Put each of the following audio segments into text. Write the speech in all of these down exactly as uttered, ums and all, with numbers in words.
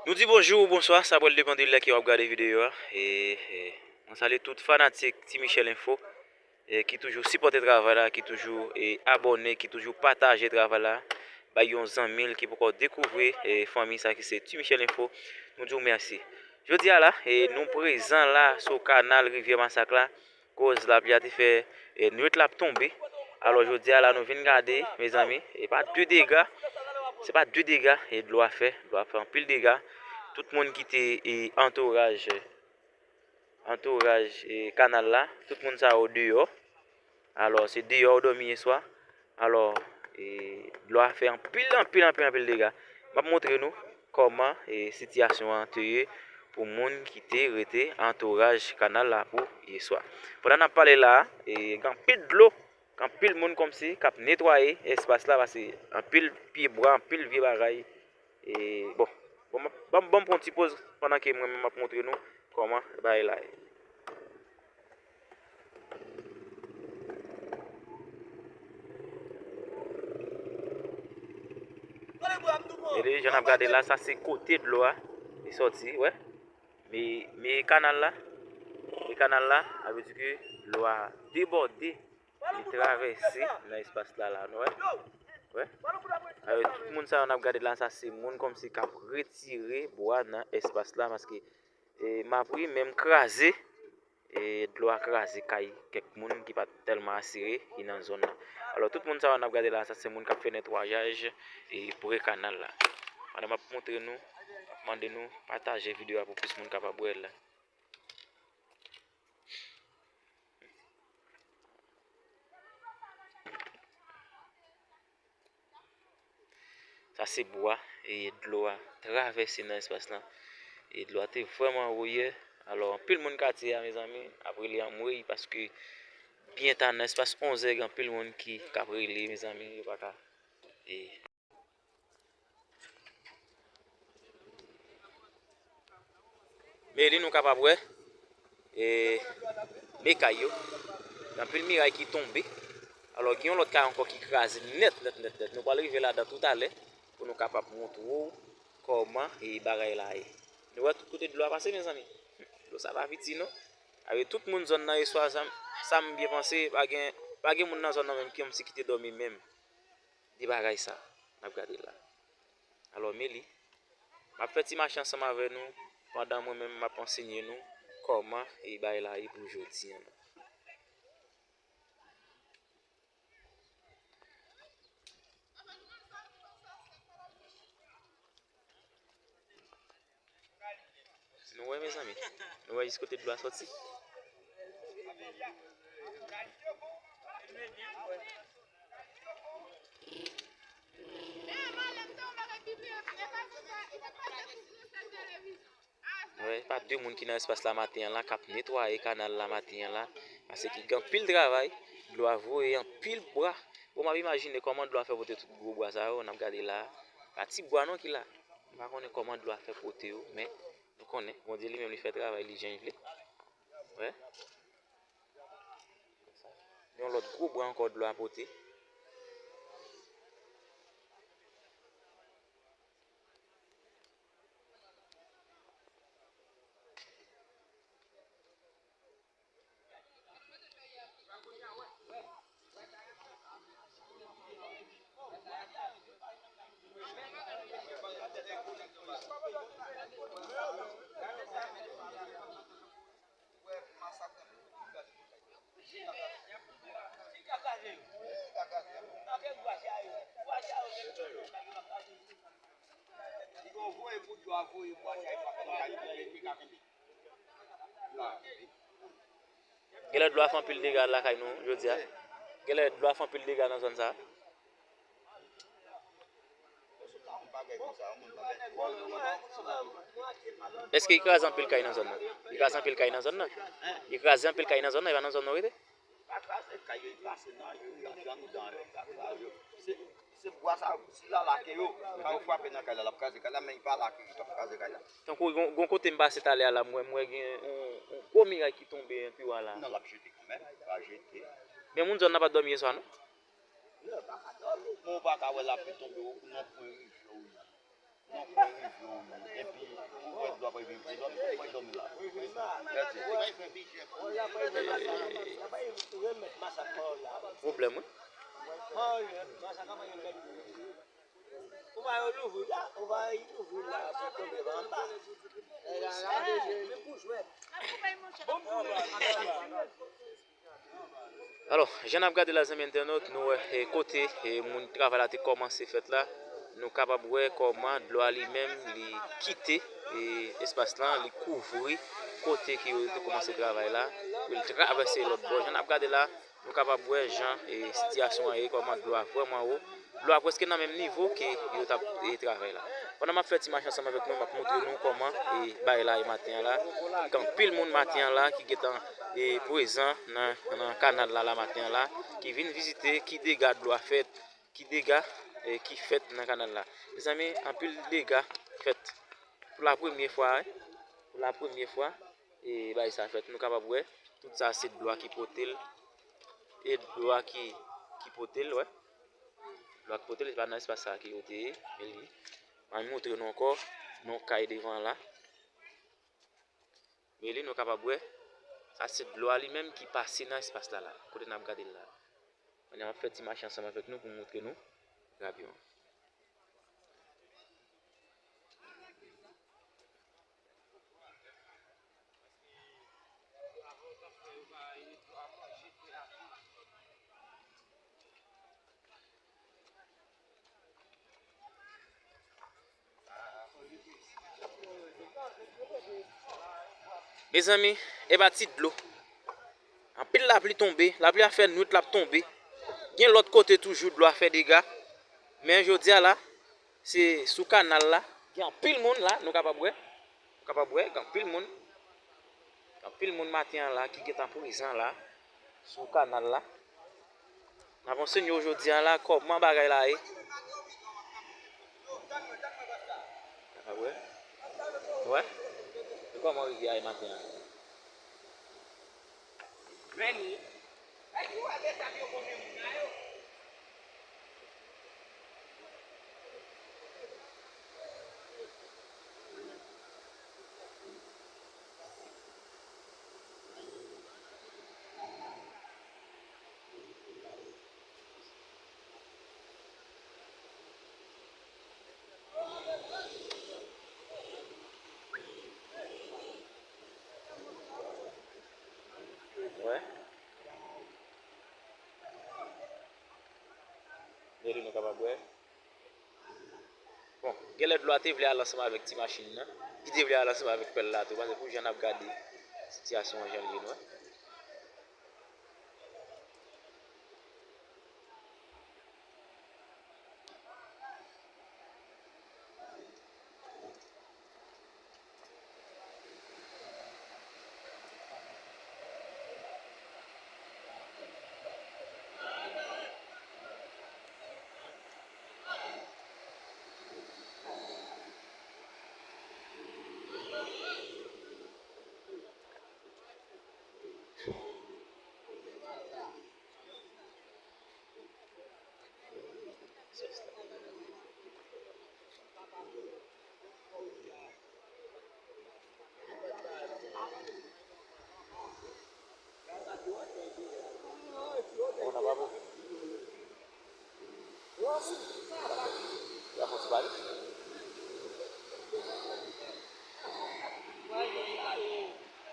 Nou di bonjou ou bonswa, sa pral depann de lè ke w ap gade videyo a. E, e, mwen salye tout fanatik Ti Michel Info, e, ki toujou sipòte travay la, ki toujou, e, abòne, ki toujou pataje travay la, bay yon zanmi l ki poko dekouvri, e, fanmi sa ki se Ti Michel Info. Nou di w mèsi. Jodi a la, e, nou prezan la sou kanal Rivyè Masak la, koz lapli a te fè, e, nwit la ap tonbe. Alò, jodi a la, nou vin gade, mezanmi, e pa de dega, se pa de dega, e dlo a fè, dlo a fè anpil dega. Tout moun ki te, e, antouraj, antouraj, e, kanal la, tout moun sa yo deyò. Alò, se deyò yo dòmi yè swa. Alò, e, dlo a fè anpil, anpil, anpil, anpil dega. M ap montre nou kòman, e, sitiyasyon an te ye pou moun ki te rete antouraj kanal la pou yè swa. Pandan n ap pale la, e, gen anpil dlo, gen anpil moun kòmsi k ap netwaye espas la, paske anpil pye bwa, anpil vye bagay. E, bon, bon, m ap, ban m, ban m pran ti poz pandan ke mwen menm m ap montre nou kòman bagay la ye. Gade, jan n ap gade la, sa se kote dlo a li sòti, wè. Men, men kanal la, men kanal la, sa vle di ke dlo a debòde, li travèse nan espas la, la, nou wè. Wè. Alò, tout moun sa yo n ap gade la, sa se moun kòmsi k ap retire bwa nan espas la, paske, e, mapri menm kraze, e, dlo a kraze kay kèk moun ki pa t tèlman asire ki nan zòn nan. Alò, tout moun sa yo n ap gade la, sa se moun k ap fè netwayaj, e, pre kanal la. Pandan m ap montre nou, m ap mande nou pataje videyo a pou plis moun kapab wè l. Sa se bwa, e dlo a travèse nan espas lan. E dlo a te vrèman wo yè. Alò, anpil moun katye a, mezanmi, ap rele anmwey, paske byen ta nan espas onzè, gen anpil moun ki, k ap rele, mezanmi, yo pa ka. E, Men li nou kapab wè, e, men kay yo. Gen anpil miray ki tonbe. Alò, gen yon lòt kay ankò ki kraze nèt, nèt, nèt, nèt. Nou pral rive ladan toutalè pou nou kapab montre w kòman, e, bagay la ye. Nou wè tout kote dlo a pase, mezanmi. Dlo sa pa piti, non. Avèk tout moun zòn nan yè swa, sa m, sa m byen panse, pa gen, pa gen moun nan zòn nan menm ki kòmsi ki te dòmi menm. De bagay sa n ap gade la. Alò, men li. M ap fè ti mache ansanm avè nou pandan mwen menm m ap ansenye nou kòman e bagay la ye pou jodi a. Nou wè, mezanmi? Nou wè jis kote dlo a sòti? Nou wè, pa de moun ki nan espas la maten an la, k ap netwaye kanal la maten an la, paske gen anpil travay, dlo a voye anpil bwa. Bon, m ap imajine kòman dlo a fè pote tout gwo bwa sa yo, n ap gade la. Pa ti bwa non ki la. M pa konnen kòman dlo a fè pote yo, men nou konnen, Bondye li menm li fè travay li jan l vle. Wè. Yon lòt gwo bwa ankò dlo a pote. Genlè dlo a fè anpil dega lakay nou jodi a. Genlè dlo a fè anpil dega nan zòn sa a. Èske li kraze anpil kay nan zòn nan? Li kraze anpil kay nan zòn nan? Li kraze anpil kay nan zòn nan, e pa nan zòn nou rete? Pa kraze kay yo, li pase nan yo, li antre anndan yo, li pa kraze yo. Se, se bwa sa, si l al lake yo, kan yo frape nan kay la, l ap kraze kay la, men li pa lake, li p ap kraze kay la. Tankou gon, gon kote m pase talè a la, m wè, m wè gen yon, yon gwo miray ki tonbe pi wo la. Non, l ap jete kanmenm, li pa jete. Men moun zòn nan pa t dòmi yè swa, non? Non, pa ka dòmi. Men w pa ka wè lapli tonbe, ou nan pwen rive, wi. Epi, ou wè dlo ap rive, dlo ap rive, dlo ap rive la. Mèsi. Pwoblèm, wi. Ou va yo louvri la, ou va yo louvri la, pou tonbe anba. Alò, jan n ap gade la, zanmi entènot, nou wè, eh, kote, eh, moun travay la te kòmanse fèt la, nou kapab wè kòman dlo a li menm, li kite, eh, espas lan, li kouvri kote ke yo te kòmanse travay la, pou l travèse lòt bò. Jan n ap gade la, nou kapab wè jan, eh, sitiyasyon an ye, kòman dlo a vrèman wo. Dlo a prèske nan menm nivo ke yo t ap, eh, travay la. Pandan m ap fè ti mach ansanm avèk nou, m ap montre nou kòman, eh, bagay la ye maten an la. Gen anpil moun maten an la ki gentan, eh, prezan nan, nan kanal la, la maten an la, ki vin vizite ki dega dlo a fèt, ki dega, eh, ki fèt nan kanal la. Mezanmi, anpil dega fèt pou la premye fwa, wi. Pou la premye fwa, eh, bagay sa fèt. Nou kapab wè, tout sa se dlo a ki pote l. E dlo a ki, ki pote l, wè. Dlo a ki pote l, se pa nan espas sa ke yo te ye, men li. M ap montre nou ankò, nan kay devan la. Men li, nou kapab wè, sa se dlo a li menm ki pase nan espas la, la, kote n ap gade l la. Kounye a m ap fè ti mache ansanm avèk nou pou m montre nou rapidman. Mezanmi, e pa ti dlo. Anpil lapli tonbe, lapli a fè nwit l ap tonbe. Gen lòt kote toujou dlo a fè dega. Men jodi a la, se sou kanal la. Gen anpil moun la, nou kapab wè. Nou kapab wè, gen anpil moun. Gen anpil moun maten an la ki gentan prezan la, sou kanal la. N ap anseye w jodi a la kòman bagay la ye. Kapab wè. Wè? E kòman rivyè a ye maten an. Vini. Wè. Meri nou kapab wè. Bon, genlè dlo a te vle al ansanm avèk ti machin nan. Li te vle al ansanm avèk pèl la tou. Paske pou jan n ap gade sitiyasyon an jan l ye, nou wè.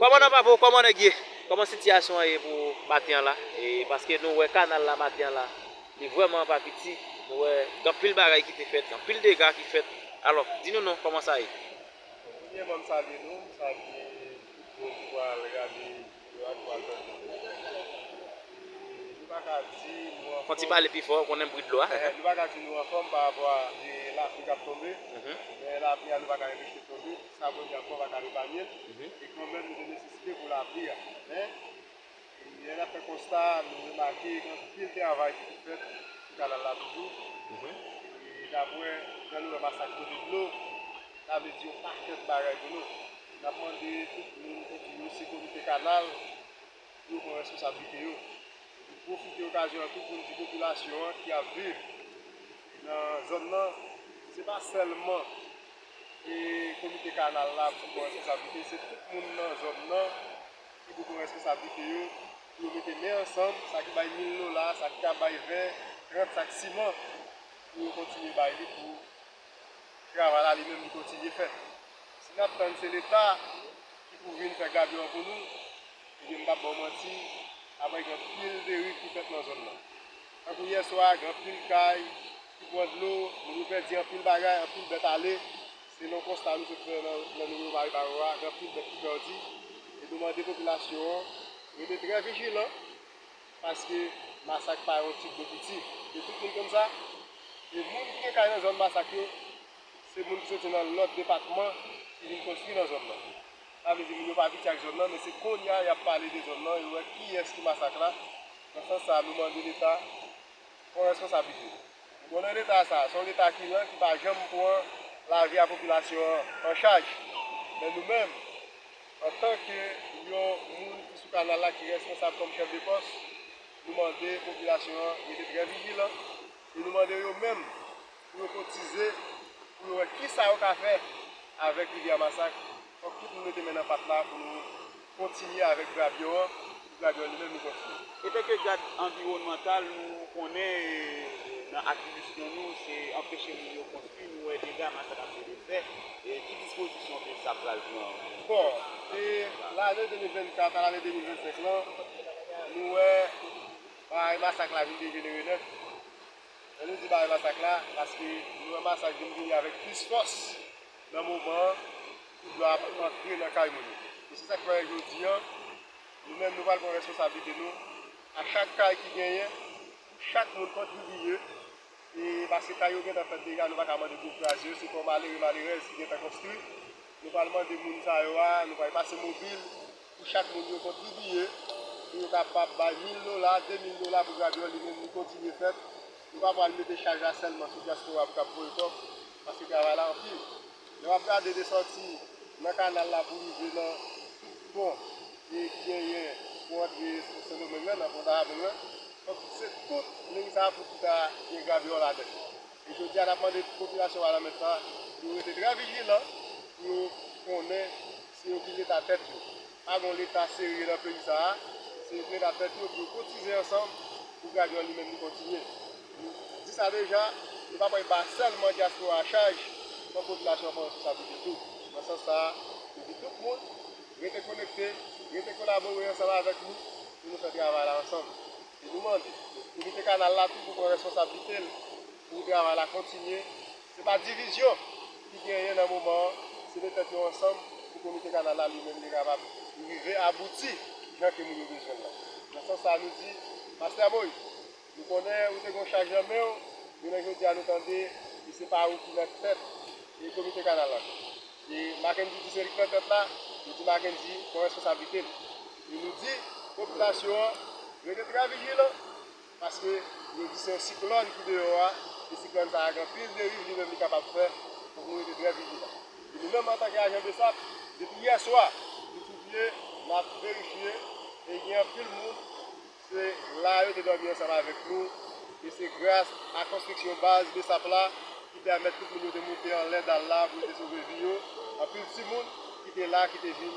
Kòman nan Pavo, kòman nèg ye? Kòman sitiyasyon an ye pou maten an la? E paske nou wè kanal la maten an la, li vrèman pa piti. Nou wè gen anpil bagay ki te fèt, anpil dega ki fèt. Alò, di nou non, kòman sa ye? Premyèman, m salye nou, m salye tout moun ki pral gade videyo a, ki pral tande. Nou pa ka di nou anfòm. Fò ti pale pi fò, ou konnen bri dlo a. Eh, nou pa ka di nou anfòm pa rapò a, eh, lapli k ap tonbe. Mhm. Men lapli a, nou pa ka anpeche l tonbe. Sa Bondye ap fè, ou pa ka epanye l. Mhm. E kanmenm, nou gen nesesite pou lapli a. Men, lè n ap fè konsta, nou remake gen anpil travay ki te fèt sou kanal la toujou. Mhm. E daprè jan nou wè masak pote dlo, sa vle di yon pakèt bagay pou nou. N ap mande tout moun, pou di yo se komite kanal, pou yo pran responsablite yo. Epi pwofite okazyon an tou pou n di popilasyon an ki ap viv nan zòn nan, se pa sèlman E komite kanal la pou pran responsablite, se tout moun nan zòn nan ki pou pran responsablite yo, pou yo mete men ansanm, sa ki bay mil dola, sa ki ka bay ven, trant sak siman, pou yo kontinye bay li pou travay la li menm li kontinye fèt. Si n ap tann se Leta ki pou vin fè gabyon an pou nou, ebyen m p ap ba w manti, apre gen anpil deriv ki fèt nan zòn nan. Tankou yè swa, gen anpil kay ki pran dlo, moun yo pèdi anpil bagay, anpil bèt ale. Selon konsta nou sot fè nan, nan nimewo Mari Baro a, gen anpil bèt ki pèdi. E nou mande popilasyon an rete trè vijilan, paske masak pa yon ti gwo piti. E tout moun konn sa. E moun ki gen kay nan zòn masak yo, se moun ki soti nan lòt depatman ki vin konstwi nan zòn nan. Sa vle di moun yo pa piti ak zòn nan, men se kounye a y ap pale de zòn nan, yo wè kiyès ki masak la. Nan sans sa a, nou mande Leta pran responsablite. Nou konnen Leta sa, se yon Leta ki lan, ki pa janm pran lavi a popilasyon an an chaj. Men nou menm, antanke yon moun ki sou kanal la, ki responsab kòm chèf de pòs, nou mande popilasyon an rete trè vijilan e nou mande yo menm pou yo kotize, pou yo wè kisa yo ka fè avèk rivyè Masak. Fòk tout moun mete men nan pat la pou nou kontinye avèk gabyon an, pou gabyon an li menm li kontinye. Etanke gad anviwònmantal, nou konnen, e, nan aktivisyon nou, se anpeche moun yo konstwi, nou wè dega masak ap vin fè, e ki dispozisyon ke sa pral pran? Bon, de lane de mil vennkat a lane de mil vennsenk lan, nou wè bagay masak la vin dejenere nèt. Lè nou di bagay masak la, paske nou wè masak vin vini avèk plis fòs nan moman an, tout dlo ap antre nan kay moun yo. E se sa k fè jodi an, nou menm nou pral pran responsablite nou, a chak kay ki genyen, pou chak moun kontribiye, e paske kay yo gentan fèt deja, nou pa ka mande pou yo kraze yo, se pa yon malere, malerèz ki gentan konstwi. Nou pral mande moun sa yo a, nou pral pase mobil, pou chak moun yo kontribiye, pou yo kapab bay mil dola, de mil dola pou gabyon li menm li kontinye fèt. Nou pa pral mete chaj la sèlman sou dyaspora pou k ap voye kòb, paske travay la anpil. Lè w ap gade de sòti nan kanal la pou rive nan tout pon e ki genyen pou antre Sendomeng lan, nan pon Dayabonn lan, fòk se tout liy sa a pou ki ta gen gabyon ladan l. E jodi a, n ap mande popilasyon Wanament la pou yo rete trè vijilan, pou yo konnen se yo ki Leta tèt yo. Pa gen yon Leta serye nan peyi sa a, se yo ki Leta tèt yo pou yo kotize ansanm pou gabyon an li menm li kontinye. Nou di sa deja, nou pa pral ba sèlman dyaspora a chaj, fòk popilasyon an pran responsablite tou. Nan sans sa a, nou di tout moun, rete konekte, rete kolabore ansanm avèk nou pou nou fè travay la ansanm. E nou mande Komite Kanal la tou pou pran responsablite l pou travay la kontinye. Se pa divizyon ki genyen nan moman an, se met tèt yo ansanm pou Komite Kanal la li menm li kapab rive abouti jan ke moun yo bezwen l lan. Nan sans sa a, nou di, Pastè Moyiz, nou konnen ou te gen yon chaj nan men w, jounen jodi a nou tande e se pa ou ki nan tèt e Komite Kanal la. E Mackendy di se li k nan tèt la, nou di Mackendy pran responsablite l. E nou di popilasyon an rete trè vijilan, paske yo di se yon siklòn ki deyò a, e siklòn sa a gen anpil deriv li menm li kapab fè, fòk nou rete trè vijilan. E nou menm antanke ajan BSAP, depi yè swa, nou sou pye, n ap verifye, e gen anpil moun, se la yo te dòmi ansanm avèk nou, e se gras a konstriksyon baz BSAP la ki pèmèt tout moun yo te moute anlè dal la pou yo te sove vi yo. Anpil timoun ki te la, ki te vin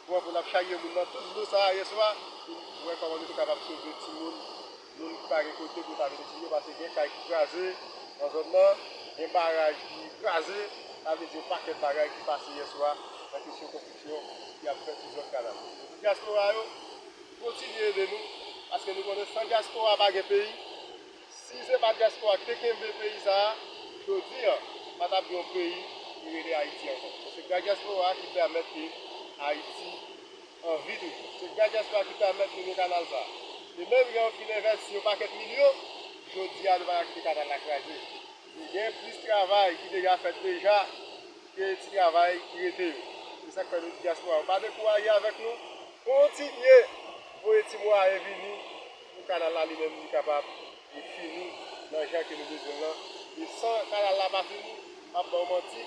pran pou n ap charye moun nan. Tout dlo sa a yè swa, pou n wè kòman nou te kapab sove timoun, moun ki pa gen kote pou yo ta mete timoun yo, paske gen kay ki kraze nan zòn nan, gen baraj ki kraze, sa vle di yon pakèt bagay ki pase yè swa nan kesyon konstriksyon ki ap fèt sou zòn kanal. Dyaspora yo, kontinye ede nou, paske nou konnen san dyaspora pa gen peyi. Si se pa dyaspora ki te kenbe peyi sa a, jodi a, pa t ap gen yon peyi ki rele Ayiti ankò. Se gras dyaspora a ki pèmèt ke Ayiti an vi toujou. Se gras dyaspora a ki pèmèt nou gen kanal sa a. E menm jan yo fin envèsti yon pakèt milyon, jodi a nou pa ka kite kanal la kraze. E gen plis travay ki deja fèt deja ke ti travay ki rete yo. Se sa k fè nou di dyaspora yo pa dekouraje avèk nou. Kontinye voye ti mwayen vini pou kanal la li menm li kapab e fini nan jan ke nou bezwen l lan. E san kanal la pa fini, m ap ba w manti,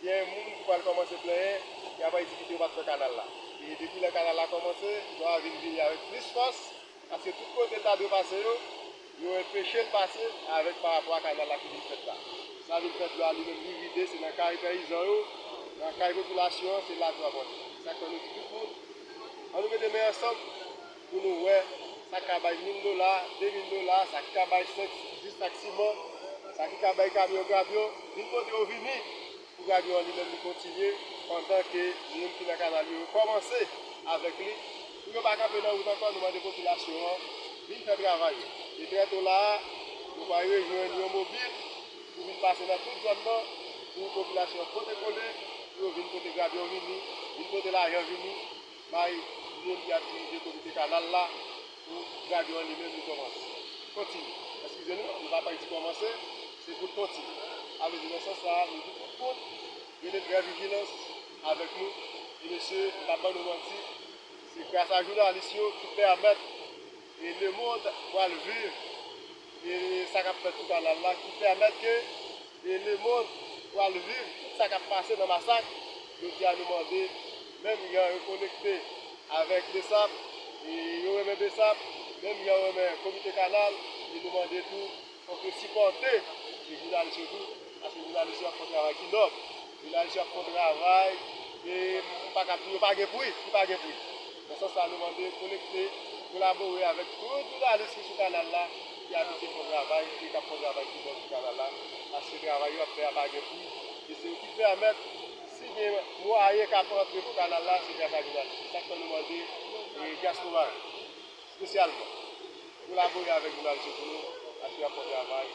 gen moun ki pral kòmanse plenyen, y ap di kite yo pa t fè kanal la. E depi lè kanal la kòmanse, dlo a vin vini avèk plis fòs, paske tout kote l ta dwe pase yo, Yo enpeche l pase avèk pa rapò a kanal la ki vin fèt la. Sa vin fè dlo a li menm li vide, se nan kay peyizan yo, nan kay popilasyon an, se la dlo a pwale. Sa k fè nou di tout moun, ann nou mete men ansanm pou nou wè sa k ka bay mil dola, de mil dola, sa k ka bay senk, dis sak siman, sa ki ka bay kamyon grabyon, vin pote yo vini. Pou grabyon an li menm li kontinye, pandan ke moun ki nan kanal yo, yo kòmanse avèk li. Pou yo pa kanpe nan wout ankò, nou mande popilasyon an vin fè travay yo. E trè to la a, nou pral rejwenn yon mobil pou vin pase nan tout zòn nan, pou popilasyon an pote kole, pou yo vin pote grabyon vini, vin pote lajan vini, bay moun ki ap dirije komite kanal la pou grabyon an li menm li kòmanse. Kontinye. Eskize nou, nou pa pral di kòmanse, se pou l kontinye. Sa vle di nan sans sa a, nou di tout moun rete trè vijilans avèk nou. E mesye, m p ap ban nou manti, se gras a jounalis yo ki pèmèt e lemonn pral viv e sa k ap fèt sou kanal la, ki pèmèt ke e lemonn pral viv tout sa k ap pase nan Masak. Jodi a nou mande menm jan yo konekte avèk Besap, e yo renmen Besap, menm jan yo renmen Komite Kanal, e nou mande tou fòk yo sipòte e jounalis yo tou, paske jounalis yo ap fè yon travay ki nòb. Jounalis yo ap fè yon travay e m pa kab di yo pa gen pri, ki pa gen pri. Nan sans sa, nou mande konekte, kolabore avèk tout jounalis ki sou kanal la, ki abitye fè yon travay e k ap fè yon travay ki nòb sou kanal la, paske travay yo ap fè a pa gen pri. E se yo ki pèmèt, si gen mwayen k ap antre pou kanal la, se gras a jounalis yo. Sa k fè nou mande e dyaspora yo espesyalman kolabore avèk jounalis yo pou nou, paske y ap fè yon travay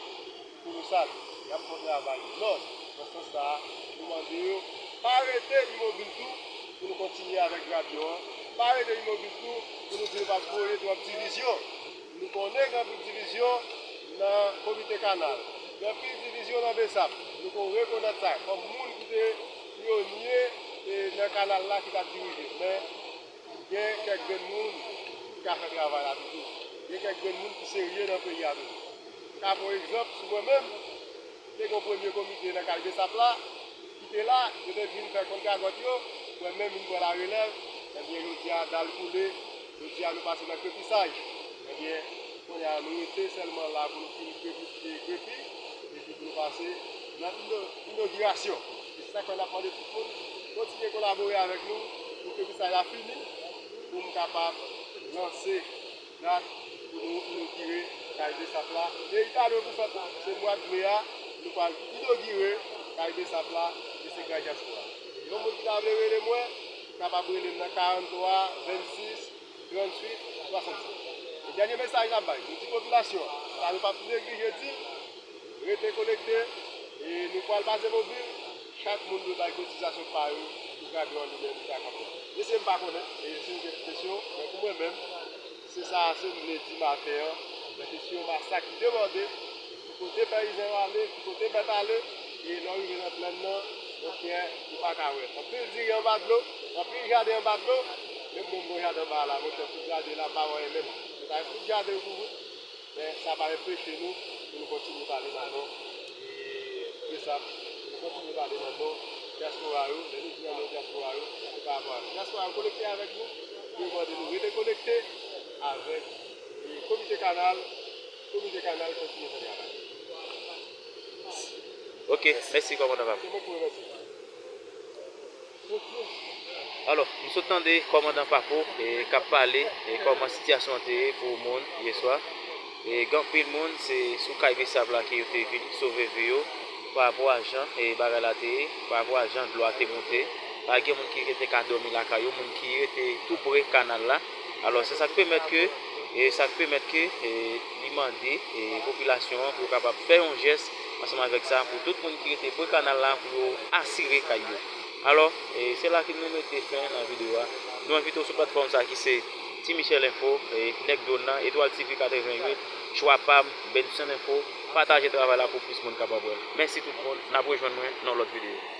kolosal, y ap fè yon travay nòb. Nan sans sa a, nou mande yo pa rete imobil tou pou nou kontinye avèk grabyon an, pa rete imobil tou pou nou di nou p ap voye twòp divizyon. Nou konnen gen anpil divizyon nan Komite Kanal, gen anpil divizyon nan Besap. Nou ko rekonèt sa kòm moun ki te pyonye e nan kanal la ki t ap dirije. Men, gen kèk grenn moun ki ka fè travay la toujou. Gen kèk grenn moun ki serye nan peyi a toujou. M ka pran yon egzanp sou mwen menm. Te gen yon premye komite nan kay Besap la, ki te la, yo te vin fè kont gagòt yo, mwen menm vin pran larelèv, ebyen, jodi a, dal koule, jodi a, nou pase nan krepisaj. Ebyen, kounye a, nou rete sèlman la pou nou fin krepi, krepi, epi pou nou pase nan ino-, inogirasyon. E se sa k fè n ap mande tout moun kontinye kolabore avèk nou pou krepisaj la fini, pou m kapab lanse dat pou nou inogire kay Besap la. E li ta dwe pou fèt la, se mwa de me a, nou pral inogire kay Besap la, e se gras dyaspora. Yon moun ki ta vle rele mwen, kapab rele m nan karant twa, vennsis, tranntuit, swasannsenk. E dènye mesaj n ap bay, nou di popilasyon an, sa nou p ap neglije di l, rete konekte, e nou pral pase mobil, chak moun dwe bay kotizasyon pa yo pou grabyon an li menm li ka kanpe. Mesye, m pa konnen, e se yon kesyon, men pou mwen menm, se sa a se m vle di maten an, men se yon masak ki demande, ki kote peyizan yo ale, ki kote bèt ale, e lè w rive nan plèn nan, monchè, ou pa ka wè. Anpil diri anba dlo, anpil jaden anba dlo, menm mwen m gen yon jaden anba a la, monchè, tout jaden la pa wè anyen menm. Se ta tout jaden yo kouvri. Men sa pa enpeche nou pou nou kontinye pale nan non, e, Besap, pou nou kontinye pale nan non dyaspora yo. Lè nou di nan non dyaspora yo, se pa rapò a nou. Dyaspora yo konekte avèk nou, yo mande nou rete konekte avèk, e, Komite Kanal, Komite Kanal kontinye fè travay. Ok, mèsi, kòmandan Papo. Se mwen ki remèsye. Alò, nou sot tande kòmandan Papo, e, k ap pale, e, kòman sitiyasyon an te ye pou moun yè swa. E, gen anpil moun, se sou kay Besap la ke yo te vin sove vi yo, pa rapò a jan, e, bagay la te ye, pa rapò a jan dlo a te monte. Pa gen moun ki rete ka dòmi lakay yo, moun ki rete tou pre kanal la. Alò, se sa k pèmèt ke, e, sa k pèmèt ke, e, li mande, e, popilasyon an pou yo kapab fè yon jès ansanm avèk sa, pou tout moun ki rete pre kanal la, pou yo asire kay yo. Alò, e, se la ke nou mete fen nan videyo a. Nou envite w sou platfòm sa ki se Ti Michel Info, e, Nèg Dwòn nan, Etwal T V katreventuit, Chwa Pa M, Benson Info. Pataje travay la pou plis moun kapab wè l. Mèsi tout moun, n ap rejwenn mwen nan lòt videyo.